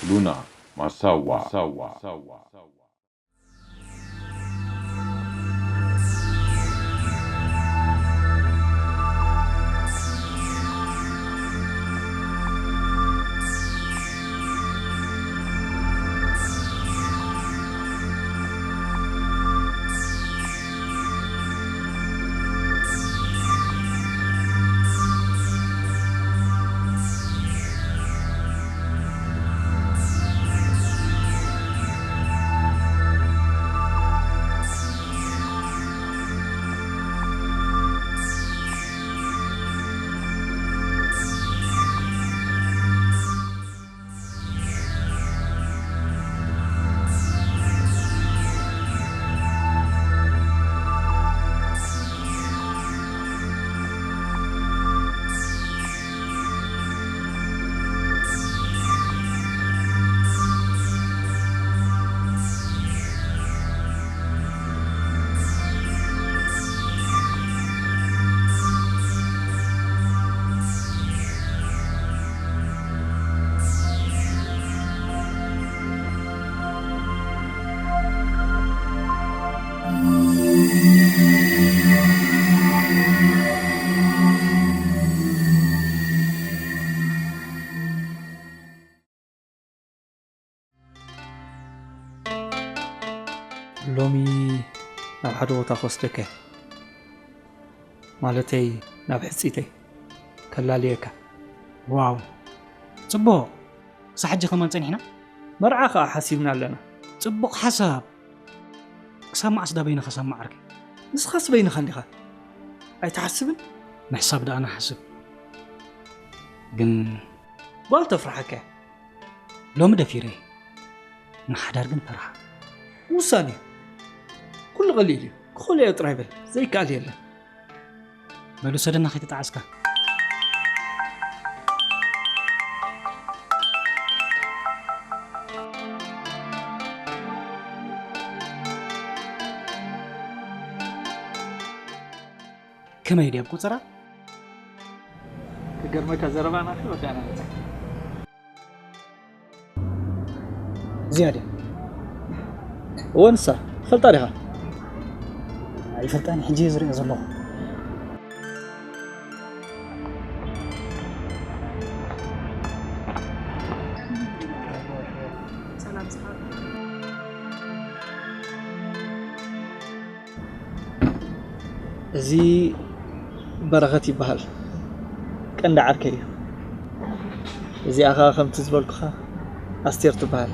ሉና ማሳዋ። ሎሚ ናብ ሓደ ቦታ ክወስደካ እየ። ማለተይ ናብ ሕጺተይ ከላልየካ። ዋው፣ ጽቡቕ። ክሳብ ሕጂ ከማን ጸኒሕና? መርዓ ከኣ ሓሲብና ኣለና። ጽቡቕ ሓሳብ። ክሳብ መዓስ ዳ በይንኻ ሳማ ዓርከይ? ንስኻስ በይንኻ እንዲኻ። ኣይትሓስብን? ምሕሳብ ደኣ ንሓስብ። ግን ጓል ተፍርሓካ እያ። ሎሚ ደፊረ። ንሓዳር ግን ፈርሓ። ውሳኔ። ኩሉ ቀሊል እዩ። ክኸእሎ እየ ጥራይ በል። ዘይከኣል የለን። በል ውሰደና ከይተጣዓስካ። ከመይ ድያ ብቁጽራ? ክገርመካ ዘረባና ከይወዳእና መጻ። ዝያደ። እወ፣ ንሳ ትፈልጣ ዲኻ? ኣይፈልጣን፣ ሕጂ እየ ዝሪኦ ዘለኹ። ሰላም፣ ሰላም። እዚ በረኸት ይበሃል። ቀንዲ ዓርከይ እዩ። እዚኣ ኸኣ ከምቲ ዝበልኩኻ ኣስቴር ትበሃል።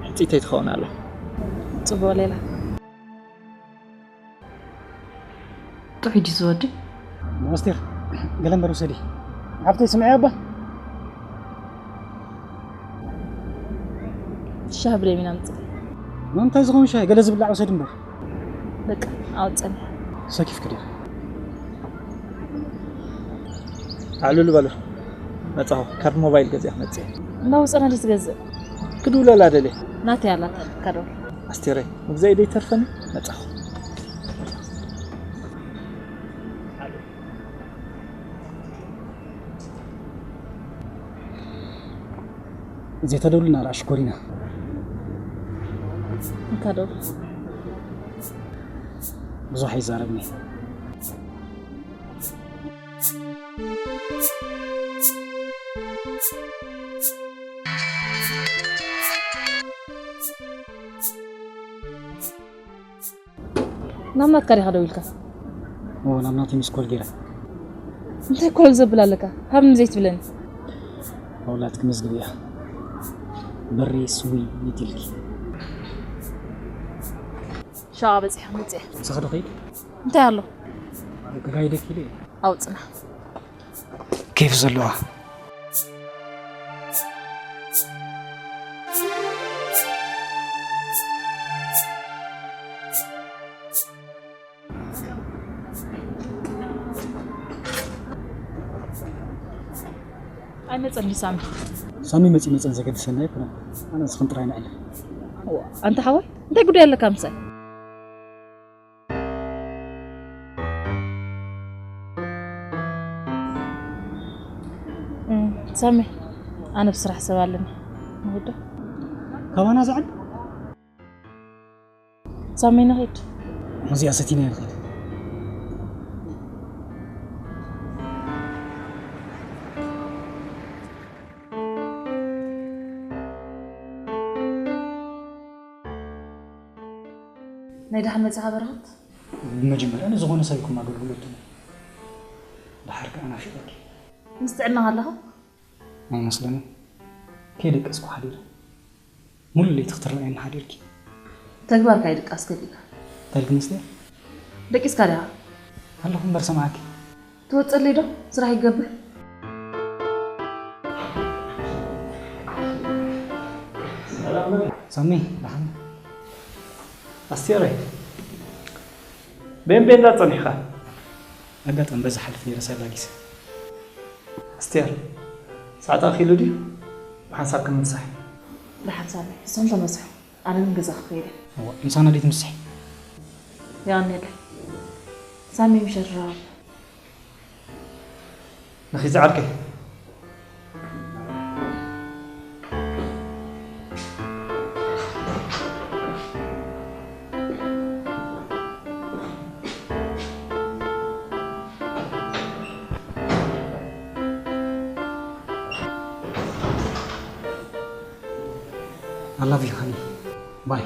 ሕጽይተይ ትኸውን ኣላ። ጽቡቕ ሌላ። ጥዑይ ድዩ ዝወዲ? ኣስቴር፣ ገለ እምበር ውሰዲ። ሓፍተይ ስምዒ ኣባ። ሻሂ ብደም ኢና ምጽእ። ንምንታይ ዝኸውን ሻሂ? ገለ ዝብላዕ ውሰዲ እምበር። በቃ፣ ኣውጽእኒ። ሰኪፍኪ ዲኺ? ኣዕልሉ በሉ። መጻኹ። ካርድ ሞባይል ገዚኣ ክመጽእ እየ። እንዳ ውጽእና ድዩ ትገዝእ? ክድውለላ ደልየ። ናተይ ኣላ ካርድ። ኣስቴረይ፣ ምግዛእ ደይተርፈኒ። መጻኹ። ዘይተደውልና ርኣ ሽኮሪና። እንካ ደውል። ብዙሕ ኣይዛረብኒ። ናብ ናትካ ዲኻ ደዊልካ? ኦ፣ ናብ ናተይ ሚስ ኮል ገይረ። እንታይ ኮል ዘብል ኣለካ? ሃብኒ ዘይትብለኒ? ኣውላድኪ መዝግብ እያ። በሪ ስዊ ይትልኪ። ሻዋ በጺሐ መጽአ። ምሳኺ ዶ ኸይድ? እንታይ ኣሎ? ክጋይደኪ ኢለ እየ። ኣውጽና። ኬፍ ዘለዋ። ኣይመጸን ድዩ ሳሚ? ሳሚ መጺ መጸን ዘገድሰና ኣይኮነን። ኣነ ንስኽን ጥራይ ነዕልል። ኣንታ ሓወይ፣ እንታይ ጉዳይ ኣለካ ምሳይ? ሳሚ፣ ኣነ ብስራሕ ሰብ ኣለኒ። ንኸዶ? ካባና ዝዕድ? ሳሚ፣ ንኸድ። እዚኣ ሰቲና ንኸድ። ናይ ደሓን መጻኻ በረኸት? ብመጀመርያ ንዝኾነ ሰብ ይኩም ኣገልግሎት፣ ድሓር ከኣ ናፊቐኪ። ምስ ጥዕና ኣለኻ? ኣይመስለንን። ከይደቀስኩ ሓዲረ። ሙሉ ለይቲ ክትረኣየኒ ሓዲርኪ። ተግባርካ ይድቃስ ገዲካ። እንታይ ኢልኪ መስልያ? ደቂስካ ዲኻ? ኣለኹ እምበር ሰማዕኪ። ትወፅእለይ ዶ? ስራሕ ይገብር። ሳሚ፣ ደሓን? ኣስቴረይ፣ ቤን ቤን ዳ ጸኒሕኻ? ኣጋጣሚ በዚ ሓልፍ ነይረ ሳላጊስ። ኣስቴር፣ ሰዓት ኣኺሉ ድዩ? ብሓንሳብ ክንምሳሕ። ብሓንሳብ ንሶም ተመስሑ። ኣነ ግን ገዛ ክኸይድ እየ። እዋ፣ ምሳና ድዩ ትምስሒ? የቐንየለይ። ሳሚ ምሸት ራብ። ንኺ ዝዓርከይ። I love you, honey. Bye.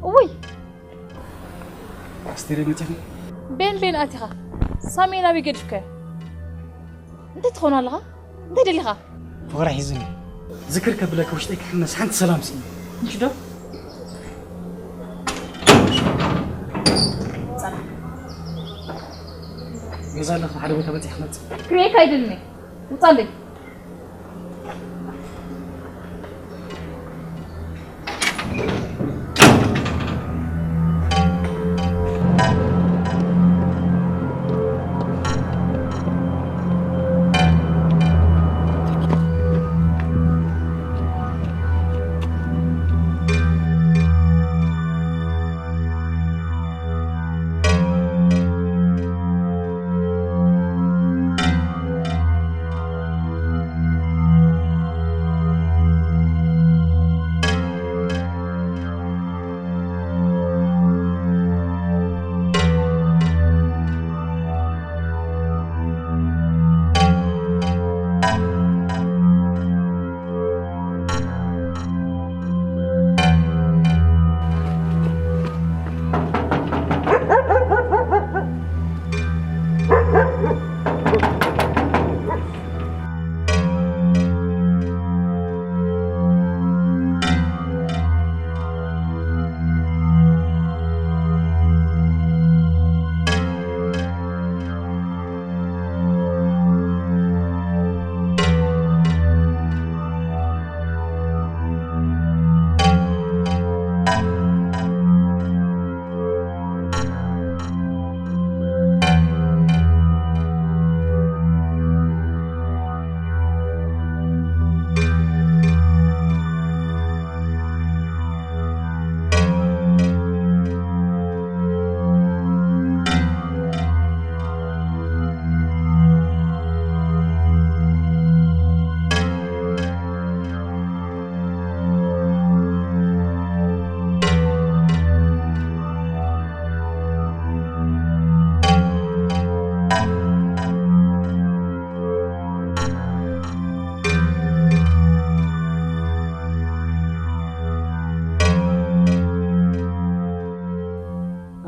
እውይ! ኣስቴር መጺኺ? ቤን ቤን ኣቲኻ? ሳሚ ናበይ ገዲፍካዮ? እንታይ ትኾን ኣለኻ? እንታይ ደሊኻ? ፍቕሪ ሒዙኒ። ዝክር ከብለኪ ውሽጠይ ክሕመስ ሓንቲ ሰላም ስኢነ። ምሽ ዶ? ጸናሕ። ገዛ ኣለኹ፣ ሓደ ቦታ በጺሐ ክመጽእ። ክርእየካ ኣይደልን እየ። ውጻለይ።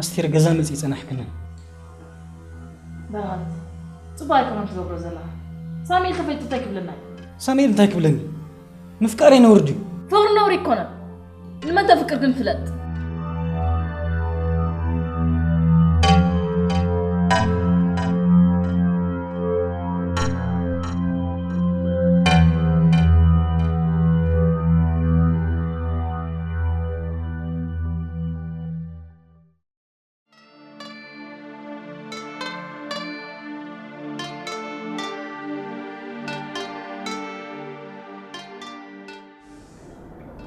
ኣስቴር፣ ገዛ መጽእ ይጸናሕክንን። በረኸት፣ ጽቡቕ ኣይኮነን ትገብሮ ዘለኻ። ሳሙኤል ተፈይቱ እንታይ ክብለና እዩ? ሳሙኤል እንታይ ክብለኒ? ምፍቃረይ ነውሪ ድዩ? ፍቕሪ ነውሪ ኣይኮነን። ንመን ተፍቅር ግን ፍለጥ።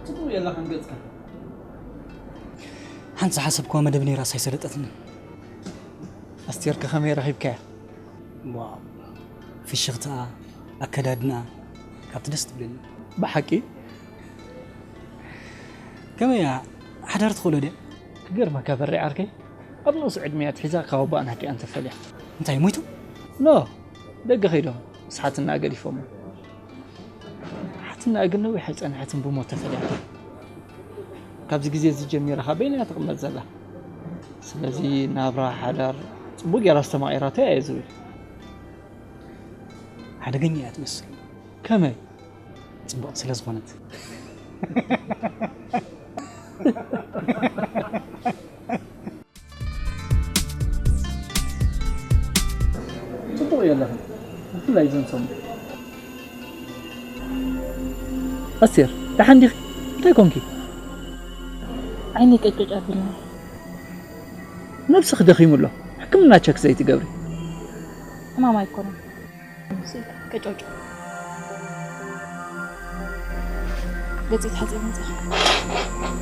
ጽቡቕ የላኻን ገጽካ። ሓንቲ ዝሓሰብክዋ መደብ ነይራስ ኣይሰለጠትንን። ኣስቴር ከ ከመይ ረኺብካያ? ዋው፣ ፍሽኽትኣ፣ ኣከዳድንኣ ካብቲ ደስ ትብለኒ። ብሓቂ? ከመይ እያ? ሓዳር ትኽእሎ ድያ? ክገርመካ በሬ ዓርከይ፣ ኣብ ንኡስ ዕድመ እያ ኣትሒዛ ካብ ኣቦኣ ናህዲኣን ተፈልያ። እንታይ ሞይቱ? ኖ፣ ደገ ከይዶም፣ ምስ ሓትንኣ ገዲፎሞ። ሓትንኣ ግን ነዊሕ ኣይጸንሐትን ብሞት ተፈልያ። ካብዚ ግዜ እዚ ጀሚራ ካብ በይና እያ ትቕመጥ ዘላ። ስለዚ ናብራ ሓዳር ጽቡቕ ጌራ ዝተማቒራቶ እያ እየ ዝብል። ሓደገኛ እያ ትመስል። ከመይ? ጽቡቕ ስለ ዝኾነት። ጽቡቕ እየ ኣለኹ። ብፍላይ እዞም ሰሙን። ኣስቴር፣ ደሓን ዲኺ? እንታይ ኮንኪ? ዓይነይ ቀጭቀጭ ኣቢልኒ። ነብስኺ ደኺሙ ኣሎ። ሕክምና ቸክ ዘይትገብሪ? ሕማም ኣይኮነን። ስኢል፣ ቀጭቀጭ። ገጽ ይትሓጽብ መጽእ።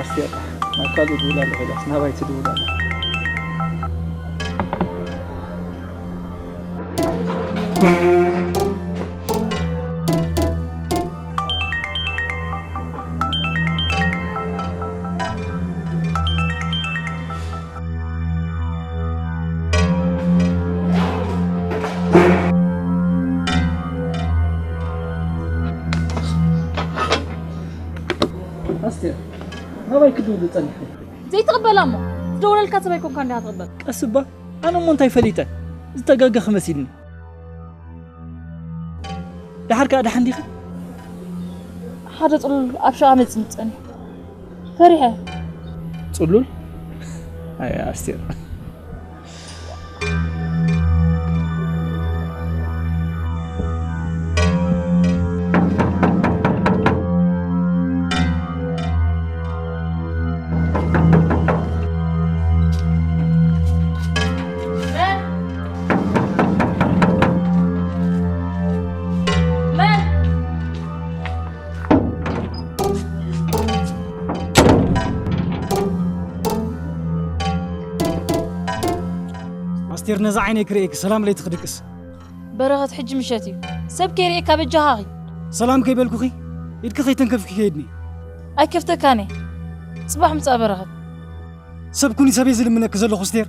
ኣስቴር፣ ናብ ካልእ ድውል ኣለኹ ኢላስ ናባይ ትድውል ኣላ? ኣስቴር፣ ናባይ ክድውል ጸኒሑ። ዘይትቕበላ እሞ፣ ዝደወለልካ ሰብ ኣይኮንካ እንዲኻ ትቕበል። ቀስ እባ፣ ኣነ እሞ እንታይ ፈሊጠ? ዝተጋገኺ መሲልኒ። ደሓር ከኣ ደሓን ዲኺ? ሓደ ጽሉል ኣብ ሸቓ መጺኡ ጸኒሑ። ፈሪሐ። ጽሉል? ኣይ ኣስቴር። ኣስቴር፣ ነዛ ዓይነይ ክርእየኪ፣ ሰላም ለይቲ ክድቅስ። በረኸት፣ ሕጂ ምሸት እዩ። ሰብ ከይርእየካ በጃኻ ኺድ። ሰላም ከይበልኩኺ፣ ኢድኪ ከይተንከፍኪ ከይድኒ። ኣይከፍተካን እየ። ጽባሕ ምጻእ በረኸት። ሰብ ኩኒ ሰብ እየ ዝልምነኪ ዘለኹ ኣስቴር።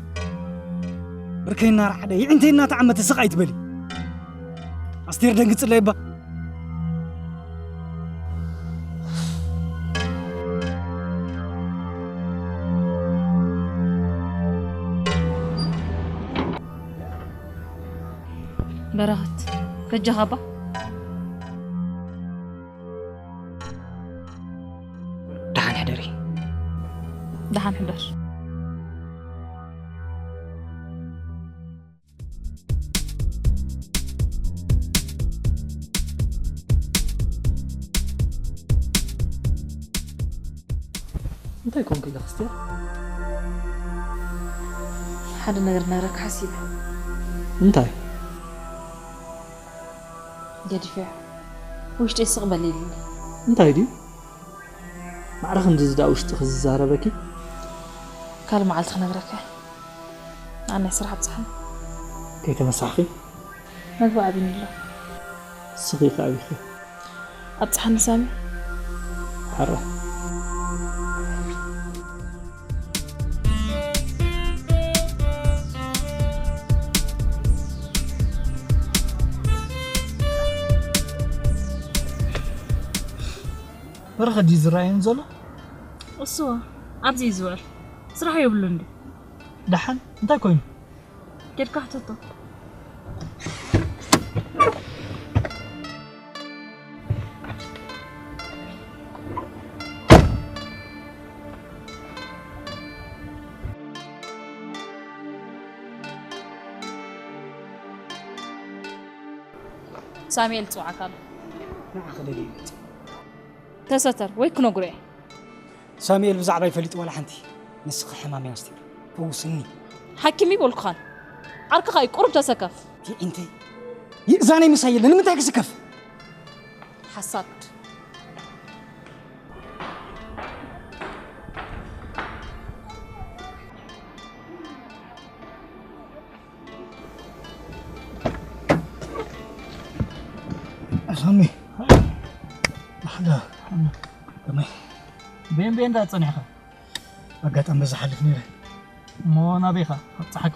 ብርከይ እናረዓደ፣ ይዕንተይ እናተዓመተ ስቕ ኣይትበሊ። ኣስቴር፣ ደንግጽለይ እባ። በረኸት፣ በጃኻ እባ። ደሓን ሕደሪ። ደሓን ሕደር። እንታይ ኮንኪ ኢኺ ኣስቴር? ሓደ ነገር ነግረካ ሓሲበ። እንታይ? ገዲፈዮ። ውሽጠይ ስቕ በል ኢሉኒ። እንታይ ድዩ? ማዕረ ክንድዚ ደኣ ውሽጥኺ ዝዛረበኪ? ካልእ መዓልቲ ክነግረካ እየ። ኣነ ስራሕ ኣብፅሓኒ። ከይተመሳሕኺ መግቢ ኣብኒ ኣሎ። ስኺ ከ ኣቢኺ ኣብፅሓኒ ሳሚ። ሓራ በረኸት ድዩ ዝረኣየኒ ዘሎ? እሱ ኣብዚ እዩ ዝውዕል። ስራሕ የብሉ እንዲ። ደሓን እንታይ ኮይኑ? ኬድካ ሕተቶ። ሳሙኤል ይፅውዓካ ኣሎ። ንዓኺ ደልየ መፂእ። ተሰተር ወይ ክነግሮ እየ። ሳሙኤል ብዛዕባይ ፈሊጡ ዋላ ሓንቲ። ንስኺ ሕማመይ ኣስቲር ፈውስኒ። ሓኪም ይበልኩኻን ዓርክኻ እዩ። ቁሩብ ተሰከፍ። ቲዒንተይ ይእዛነይ ምሳይ የለ ንምንታይ ክስከፍ? ሓሳድ። ሳሚ ሓደ ከመይ ቤን ቤን ዳ ጸኒሕኻ? ኣጋጣሚ በዛ ሓልፍ ነይረ። እሞ ናበይኻ ኣብጽሓካ?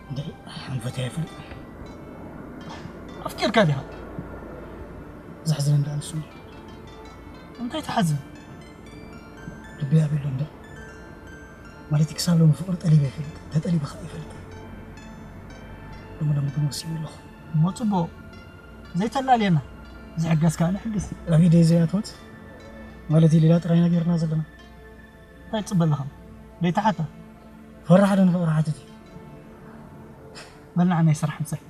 እንደ ሓንፈት ኣይፈልጥ ኣፍቂርካ ዲኻ? ዘሕዝነ እንዳ ንሱ እንታይ ትሓዝን? ልቢ ኣበሎ እንደ ማለት ክሳብ ሎሚ ፍቅሪ ጠሊበ ይፈልጥ ተጠሊበ ከዓ ይፈልጥ ሎሚ ሎሚ ግን ወሲኑ ኣለኹ። እሞ ጽቡቕ ዘይተላልየና ዝሕገዝ ከዓ ንሕግዝ። ኣበይ ደይ ዘይኣትወት ማለት ሌላ ጥራይና ጌርና ዘለና። እንታይ ትጽበ ኣለኻ? ደይተሓታ ፈራሕ ዶ ንፍቅሪ ሓትት እዩ በልናዓ ናይ ስራሕ ምሳይ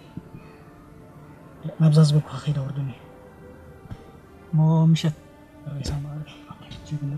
ናብዛ ዝበልኩኻ ከይዳ ወርደኒ እሞ ምሸት ሬሳ ማዕረ ጅግና